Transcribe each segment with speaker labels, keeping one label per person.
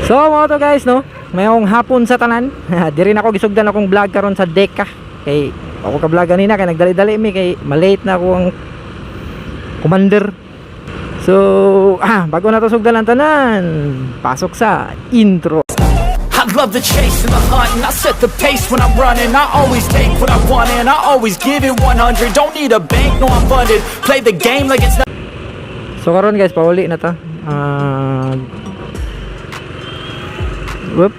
Speaker 1: So mga to guys, no, mayong hapon sa tanan. Diri na ako gisugdan akong vlog karon sa Deka. Kay ako ka vlog kanina kay nagdali-dali mi kay malate na ako ang commander. So, bago na to sugdan ang tanan, pasok sa intro.
Speaker 2: I love the chase and the hunt, and I set the pace when I'm running. I always take what I want and I always give it 100. Don't need a bank, no, I'm funded. Play the game like it's not
Speaker 1: So karon guys, pauli na ta. Whoop.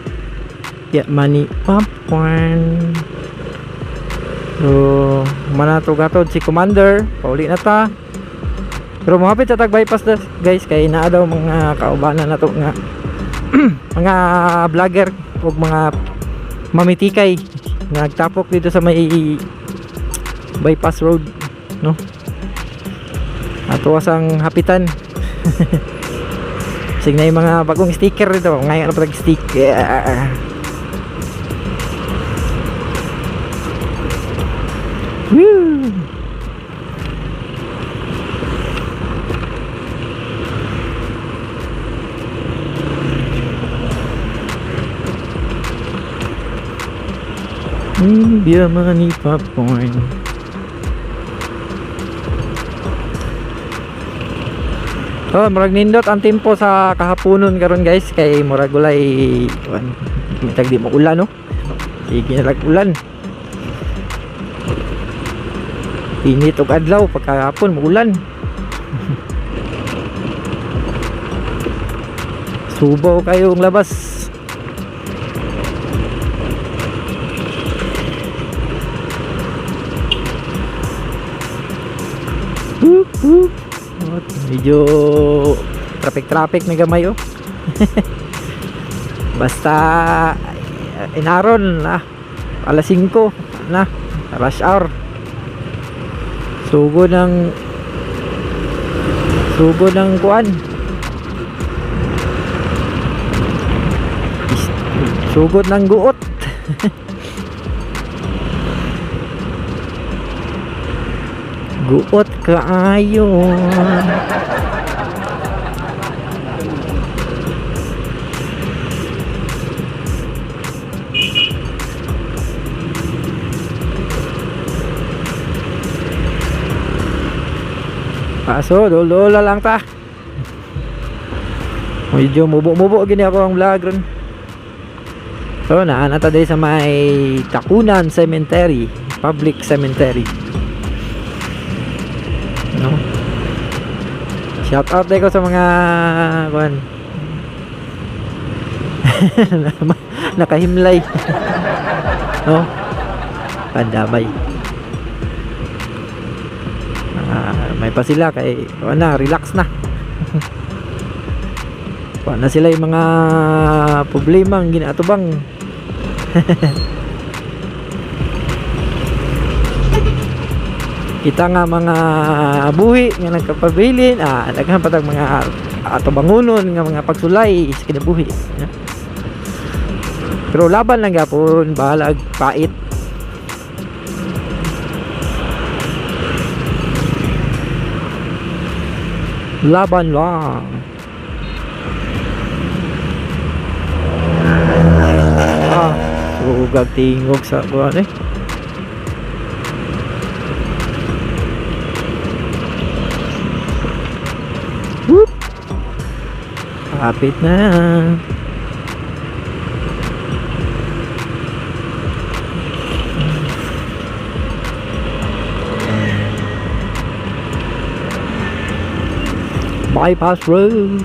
Speaker 1: Get money popcorn. So, mana to gatod si Commander, pauli na ta. Pero mohapit sa tag bypass das, guys, kay naa daw mga kaubanan na to nga mga vlogger o mga mamitikay nga nagtapok dito sa may bypass road, no? Ato sang hapitan. Sige na yung mga bagong sticker dito. Ngayon na pag sticker. Woo! Biya money popcorn. Oh, murag nindot ang tempo sa kahaponon karon guys kay murag ulay kuan, mitag di mo ulan, no. Sige na lang ulan. Init og adlaw pagkahapon muulan. Subaw kayong labas. Whoop, whoop. Oh, medyo traffic-traffic na gamay oh. Basta inaron na alas 5 na rush hour. Sugo ng kuan. Sugod ng guot. Guot kaayo. Paso, dol-dola lang ta. Medyo mubo-mubo gini ako ang vlog ron. So, naa na ta diri sa may Tacunan Cemetery, public cemetery. No? Shout out ko sa mga kuan. Nakahimlay. No? Pandamay. May pa sila kay kuan na, relax na. Kuan na sila yung mga problema ang ginaatubang. Kita nga mga buhi nga nagkapabilin, daghan pa tag mga atubangunon nga mga pagsulay sa kinabuhi, no? Pero laban lang gapon, bahalag pait. Laban lang. Sugag tingog sa kuan eh. Whoop! Kapit na. Bypass road.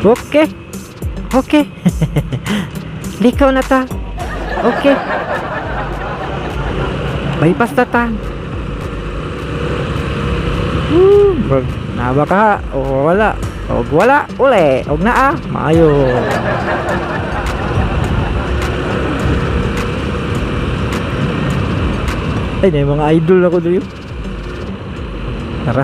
Speaker 1: Okay. Okay. Likaw na ta. Okay. Bypass na ta. Woo, bro. Naba ka o wala. Og wala, uli. Og naa, maayo. Ay, na yung mga idol ako dito. Tara.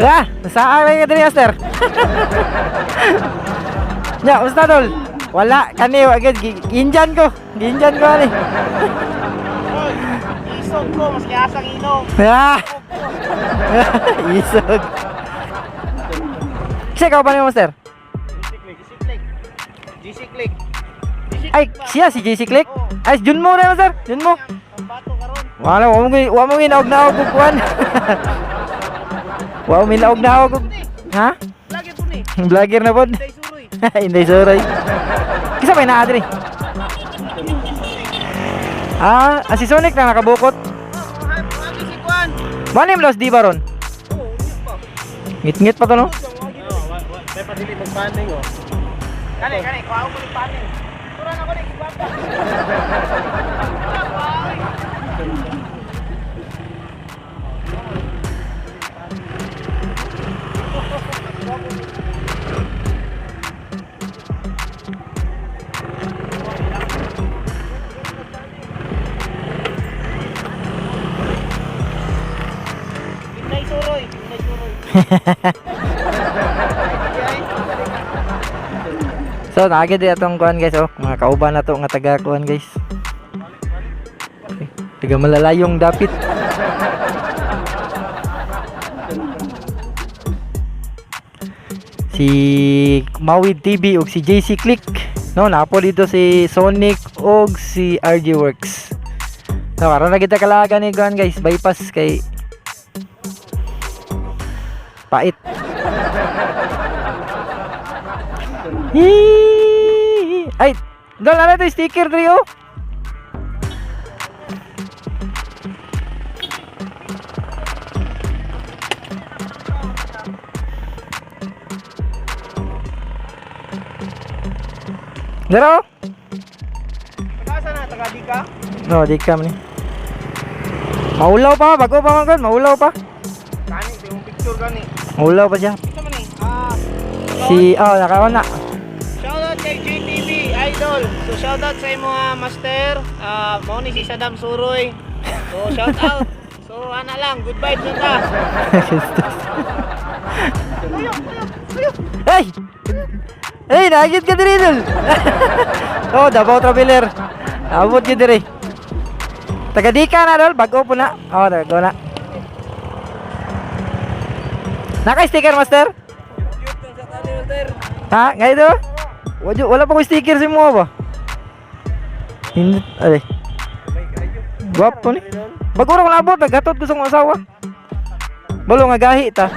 Speaker 1: Ah, saan ka diri, Master? Ya, basta, tol. Wala kani wa gid ginjan ko. Ginjan ko ani.
Speaker 3: Isog ko, maski asang inom.
Speaker 1: Ah. Isog. Kasi ikaw pa ni Master?
Speaker 3: GC Click. GC Click. GC Click.
Speaker 1: Ay, siya si JC Click. Ay, si Junmo na, Master. Junmo.
Speaker 3: Ang bato karon.
Speaker 1: Wala, wa mo ginaog-naog og kuan. Wa mo minaog-naog og. Ha?
Speaker 3: Lagi po ni.
Speaker 1: Vlogger na pod.
Speaker 3: Day suroy.
Speaker 1: Inday suroy. Kisa may naa diri. Ah, ah, si Sonic na nakabukot.
Speaker 3: Lagi si Kwan.
Speaker 1: Mano yung los di ba ron?
Speaker 3: Oo, unyot pa.
Speaker 1: Ngit-ngit pa to, no?
Speaker 3: May padili magpaning oh. Kani, kani, kuha ko ni paning. Tura na ko ni gibata. Inday suroy, inday suroy.
Speaker 1: So, naagid di atong kuan, guys, oh. Mga kauban na to nga taga kuan, guys. Taga malalayong dapit. Si Mawid TV ug si JC Click. No, napo dito si Sonic ug si RG Works. No, karon na kita kalaga ni kuan, guys, bypass kay pait. Hee! Ay, dol ano to sticker diri oh. Dara oh.
Speaker 3: Taga na, taga di ka?
Speaker 1: No, di ka man ni. Maulaw pa, bago pa man kon, maulaw pa.
Speaker 3: Kani, di mong picture kani.
Speaker 1: Maulaw pa siya.
Speaker 3: Ito man eh. Ah,
Speaker 1: Si oh, nakaon na.
Speaker 3: shoutout kay JTV Idol. So shoutout sa imo nga master, ah mao ni si Saddam Suroy. So shoutout. So ana lang, good vibes lang ta.
Speaker 1: Ay! Ay, nagit ka diri, dol. Oh, Davao Traveler. Abot ka diri. Taga di ka na, dol. Bago po na. Oh, taga na. Naka-sticker, master? Ha? Ngayon do? Wala, wala pa ko sticker sa mo ba? Hindi, ay. Gwapo ni. Bago ra ko nabot, naghatod ko sa akong asawa. Balo nga gahi ta.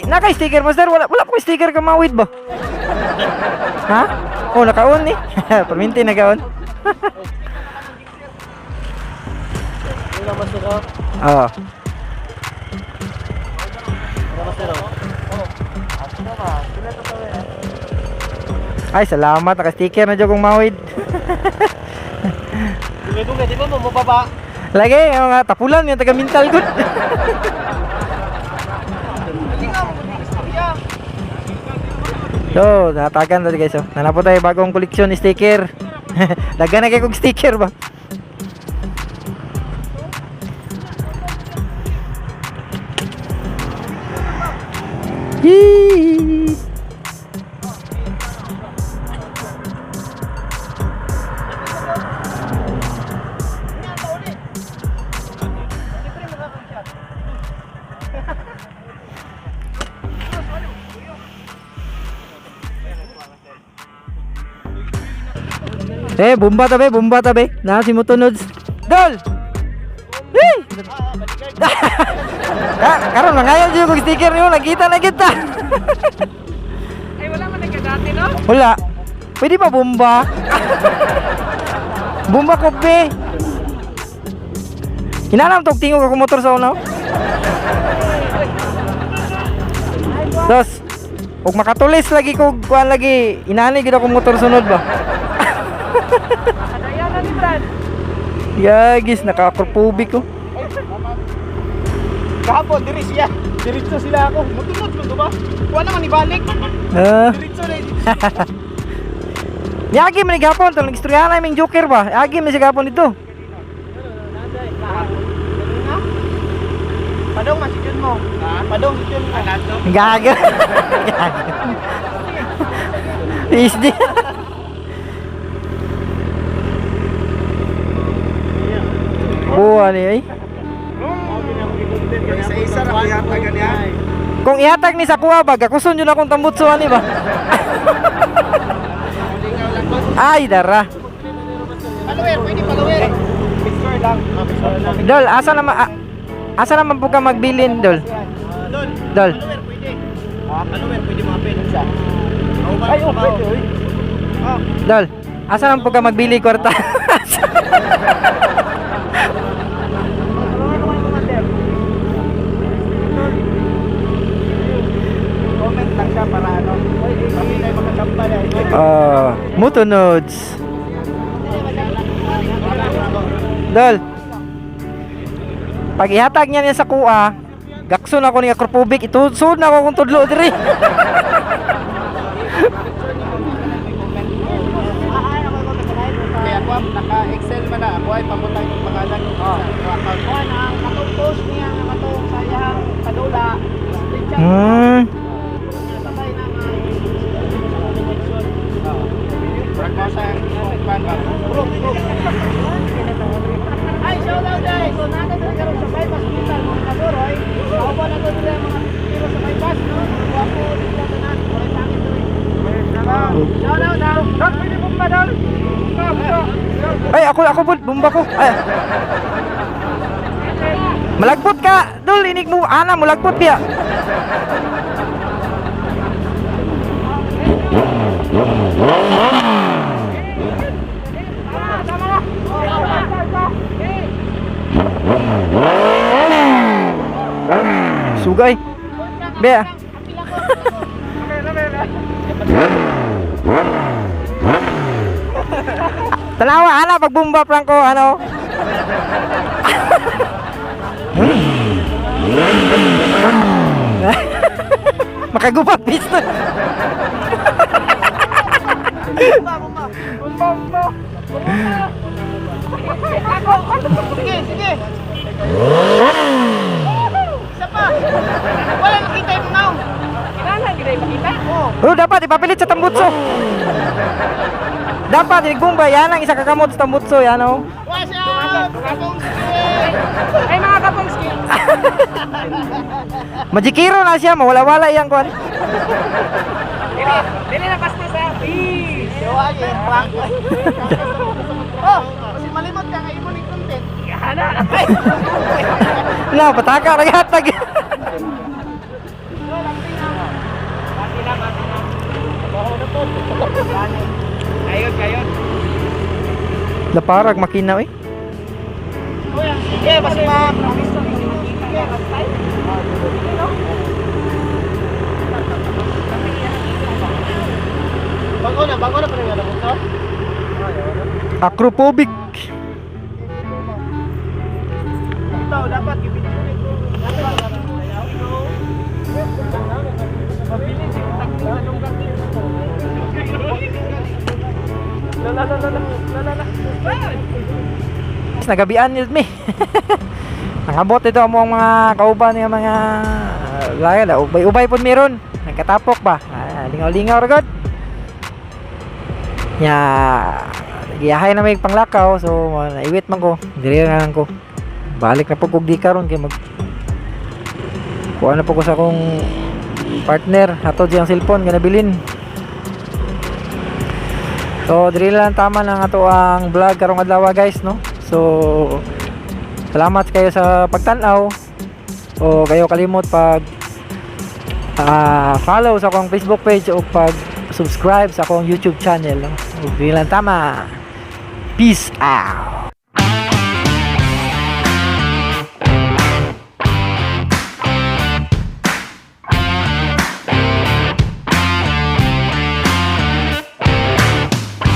Speaker 1: Nakay sticker, master. Wala wala ko sticker ka mawid ba? Ha? Oh, naka-on ni. Perminti naka-on. Oo. Ay, salamat. Naka-sticker na dyan kong mawid.
Speaker 3: Dugay-dugay, di ba mo mababa?
Speaker 1: Lagi, yung mga tapulan, yung taga-mental good. So, natagan na guys. Oh. Nanapo tayo bagong koleksyon sticker. Dagan na kayo kong sticker ba? Yee! Eh, bomba tabi, bomba tabi. Na si Motonods. Dol! Hey! Ah, karon mangayon jud kog sticker nimo, nakita na kita.
Speaker 3: Ay wala man nagkadati no?
Speaker 1: Wala. Pwede pa bomba? Bomba ko be. Kinanam tog tingog ako motor sa una. Oh. Dos. Og makatulis lagi ko kuan lagi inani gid ako motor sunod ba.
Speaker 3: Kaya na ni Brad.
Speaker 1: Yagis, naka-acrophobic ko.
Speaker 3: Kahapon, diri siya. Diretso sila ako. Mutunod ko, diba? Kuha naman ibalik.
Speaker 1: Ah.
Speaker 3: Diretso na.
Speaker 1: Yagi man ni gapon, tong nagistoryahan na yung Joker ba? Yagi man siya gapon dito.
Speaker 3: Padong man si Jun mo. Padong si Jun mo.
Speaker 1: Gago. Gago. PSD. Buwa ni ay.
Speaker 3: Isa-isa ra ihatag niya.
Speaker 1: Kung ihatag ni sa kuha ba, gakuson yun akong tambutso ani ba? Ay, dara.
Speaker 3: Follower, pwede follower. Picture lang. Picture lang.
Speaker 1: Dol, asa naman asa naman po ka magbilin, Dol?
Speaker 3: Dol.
Speaker 1: Dol.
Speaker 3: Follower pwede. Follower pwede mga pin siya. Ay, oh, pwede oy. Ah,
Speaker 1: Dol, asa naman po ka magbili kwarta?
Speaker 3: Comment lang siya para ano. Kami na makachamba na.
Speaker 1: Ah, mutunods. Dol. Pag ihatag niya niya sa kuha, gakson ako ni acrophobic, itusod na ako kung tudlo diri.
Speaker 3: Kaya ako naka-Excel man na ako ay pamutang yung pangalan ko sa account. Kuha na ang katong post niya nga katong sa iyang kadula. Sabay na nga Brag mo sa pan ba? Bro, bro. Ay, shout out guys. So natin dito karon sa bypass hospital mga kasuroy. Kauban na to nila ang mga pero sa bypass no. Guwapo nila tanan. Walay pangit diri. Shout out daw. Dol, pwede bumba dol.
Speaker 1: Ay, ako ako bud, bumba ko. Ay. Malagpot ka, Dol, inig mo ana, mulagpot biya. Sugay. Bea. Tanawa ana pagbumba Franco ano. Makagupa pistol.
Speaker 3: Sige, sige. Isa pa. Wala nakita yung naong. Kinahanglan gid ay makita. Oh.
Speaker 1: Oh, dapat ipapilit sa tambutso. Dapat igbumba yan ang isa ka kamot sa tambutso yan oh.
Speaker 3: Watch out! Kapong ski! Ay mga kapong ski!
Speaker 1: Majikiro na siya, mawala-wala iyang kuan.
Speaker 3: Dili na basta sa peace. Yo ay prank. Oh, kasi malimot ka nga imo ning content. Hana.
Speaker 1: Na pataka ra gatag.
Speaker 3: Kayon, kayon.
Speaker 1: Laparag makina eh.
Speaker 3: Sige, basta ma. Bago na pa rin alam mo
Speaker 1: Acrophobic.
Speaker 3: Ito, dapat ibigay ko.
Speaker 1: Nagabian nil mi. Nangabot ito ang mga kauban nga mga laya ubay-ubay pud meron. Nagkatapok ba? Ah, lingaw-lingaw ra gud. Nya giyahay na may panglakaw so naiwit man ko. Diri na lang ko. Balik na po kog di karon kay mag kuha na po ko sa akong partner hatod siyang cellphone nga nabilin. So, diri lang tama na nga to ang vlog karong adlaw guys, no? So, salamat kayo sa pagtan-aw. O kayo kalimot pag follow sa akong Facebook page o pag subscribe sa akong YouTube channel. No? Ug diri lang tama. Peace out.